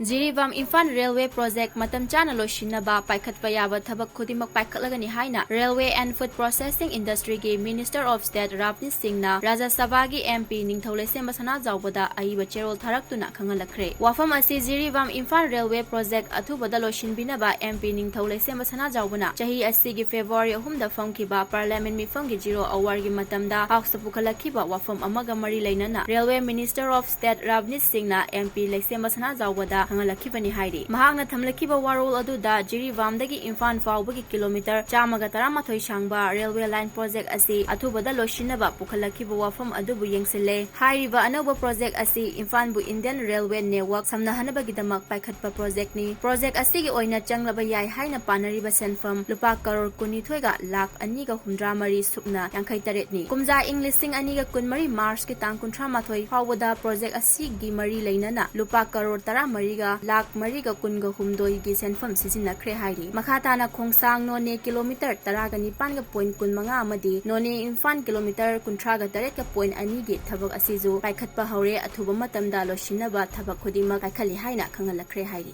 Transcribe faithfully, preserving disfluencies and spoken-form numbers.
Jiribam Imphal railway project ꯃꯇꯝ ꯆꯥꯅ ꯂꯣꯏꯁꯤꯟꯅꯕ ꯄꯥꯏꯈꯠꯄ ꯌꯥꯕ ꯊꯕꯛ ꯈꯨꯗꯤꯡꯃꯛ ꯄꯥꯏꯈꯠꯂꯒꯅꯤ ꯍꯥꯏꯅ Railway and Food Processing Industryꯒꯤ Minister of State ꯔꯥꯞꯅꯤꯠ ꯁꯤꯡꯅ ꯔꯥꯖ꯭ꯌ ꯁꯚꯥꯒꯤ MP ꯅꯤꯡꯊꯧ ꯂꯩꯁꯦꯝꯕ ꯁꯅꯥꯖꯥꯎꯕꯗ ꯑꯏꯕ ꯆꯦꯔꯣꯜ ꯊꯥꯔꯛꯇꯨꯅ ꯈꯪꯍꯜꯂꯛꯈ꯭ꯔꯦ꯫ ꯋꯥꯐꯝ ꯑꯁꯤ ꯖꯤꯔꯤꯕꯥꯝ ꯏꯝꯐꯥꯜ ꯔꯦꯜꯋꯦ ꯄ꯭ꯔꯣꯖꯦꯛ ꯑꯊꯨꯕꯗ ꯂꯣꯏꯁꯤꯟꯕꯤꯅꯕ MP ꯅꯤꯡꯊꯧ ꯂꯩꯁꯦꯝꯕ ꯁꯅꯥꯖꯥꯎꯕꯅ ꯆꯍꯤ ꯑꯁꯤꯒꯤ ꯐꯦꯕ꯭ꯔꯨꯋꯥꯔꯤ ꯑꯍꯨꯝꯗ ꯐꯝꯈꯤꯕ Parliament ꯃꯤꯐꯝꯒꯤ zero hourꯒꯤ ꯃꯇꯝꯗ Houseꯇ ꯄꯨꯈꯠꯂꯛꯈꯤꯕ ꯋꯥꯐꯝ ꯑꯃꯒ ꯃꯔꯤ ꯂꯩꯅꯅ Railway Minister of State ꯔꯥꯞꯅꯤꯠ ꯁꯤꯡꯅ MP ꯂꯩꯁꯦꯝꯕ ꯁꯅꯥꯖꯥꯎꯕꯗ ꯈꯪꯍꯜꯂꯛꯈꯤꯕꯅꯤ ꯍꯥꯏꯔꯤ꯫ ꯃꯍꯥꯛꯅ ꯊꯝꯂꯛꯈꯤꯕ ꯋꯥꯔꯣꯜ ꯑꯗꯨꯗ ꯖꯤꯔꯤꯕꯥꯝꯗꯒꯤ ꯏꯝꯐꯥꯜ ꯐꯥꯎꯕꯒꯤ ꯀꯤꯂꯣꯃꯤꯇꯔ ꯆꯥꯝꯃꯒ ꯇꯔꯥꯃꯥꯊꯣꯏ ꯁꯥꯡꯕ railway line project ꯑꯁꯤ ꯑꯊꯨꯕꯗ ꯂꯣꯏꯁꯤꯟꯅꯕ ꯄꯨꯈꯠꯂꯛꯈꯤꯕ ꯋꯥꯐꯝ ꯑꯗꯨꯕꯨ ꯌꯦꯡꯁꯤꯜꯂꯦ꯫ ꯍꯥꯏꯔꯤꯕ ꯑꯅꯧꯕ project ꯑꯁꯤ ꯏꯝꯐꯥꯜꯕꯨ Indian Railway network ꯁꯝꯅꯍꯟꯅꯕꯒꯤꯗꯃꯛ ꯄꯥꯏꯈꯠꯄ projectꯅꯤ꯫ Project ꯑꯁꯤꯒꯤ ꯑꯣꯏꯅ ꯆꯪꯂꯕ ꯌꯥꯏ ꯍꯥꯏꯅ ꯄꯥꯅꯔꯤꯕ ꯁꯦꯟꯐꯝ ꯂꯨꯄꯥ ꯀꯔꯣꯔ ꯀꯨꯟꯅꯤꯊꯣꯏꯒ ꯂꯥꯈ ꯑꯅꯤꯒ ꯍꯨꯝꯗ꯭ꯔꯥ ꯃꯔꯤ ꯁꯨꯞꯅ ꯌꯥꯡꯈꯩ ꯇꯔꯦꯠꯅꯤ꯫ ꯀꯨꯝꯖꯥ ꯏꯪ ꯂꯤꯁꯤꯡ ꯑꯅꯤꯒ ꯀꯨꯟꯃꯔꯤ ꯃꯥꯔꯆꯀꯤ ꯇꯥꯡ ꯀꯨꯟꯊ꯭ꯔꯥ ꯃꯥꯊꯣꯏ ꯐꯥꯎꯕꯗ project ꯑꯁꯤꯒꯤ ꯃꯔꯤ ꯂꯩꯅꯅ ꯂꯨꯄꯥ ꯀꯔꯣꯔ ꯇꯔꯥꯃꯔꯤꯒ ꯂꯥꯈ ꯃꯔꯤꯒ ꯀꯨꯟꯒ ꯍꯨꯝꯗꯣꯏꯒꯤ ꯁꯦꯟꯐꯝ ꯁꯤꯖꯤꯟꯅꯈ꯭ꯔꯦ ꯍꯥꯏꯔꯤ꯫ ꯃꯈꯥ ꯇꯥꯅ ꯈꯣꯡꯁꯥꯡ ꯅꯣꯅꯦ ꯀꯤꯂꯣꯃꯤꯇꯔ ꯇꯔꯥꯒ ꯅꯤꯄꯥꯟꯒ point ꯀꯨꯟꯃꯉꯥ ꯑꯃꯗꯤ ꯅꯣꯅꯦ ꯏꯝꯐꯥꯜ ꯀꯤꯂꯣꯃꯤꯇꯔ ꯀꯨꯟꯊ꯭ꯔꯥꯒ ꯇꯔꯦꯠꯀ point ꯑꯅꯤꯒꯤ ꯊꯕꯛ ꯑꯁꯤꯁꯨ ꯄꯥꯏꯈꯠꯄ ꯍꯧꯔꯦ꯫ ꯑꯊꯨꯕ ꯃꯇꯝꯗ ꯂꯣꯏꯁꯤꯟꯅꯕ ꯊꯕꯛ ꯈꯨꯗꯤꯡꯃꯛ ꯄꯥꯏꯈꯠꯂꯤ ꯍꯥꯏꯅ ꯈꯪꯍꯜꯂꯛꯈ꯭ꯔꯦ ꯍꯥꯏꯔꯤ꯫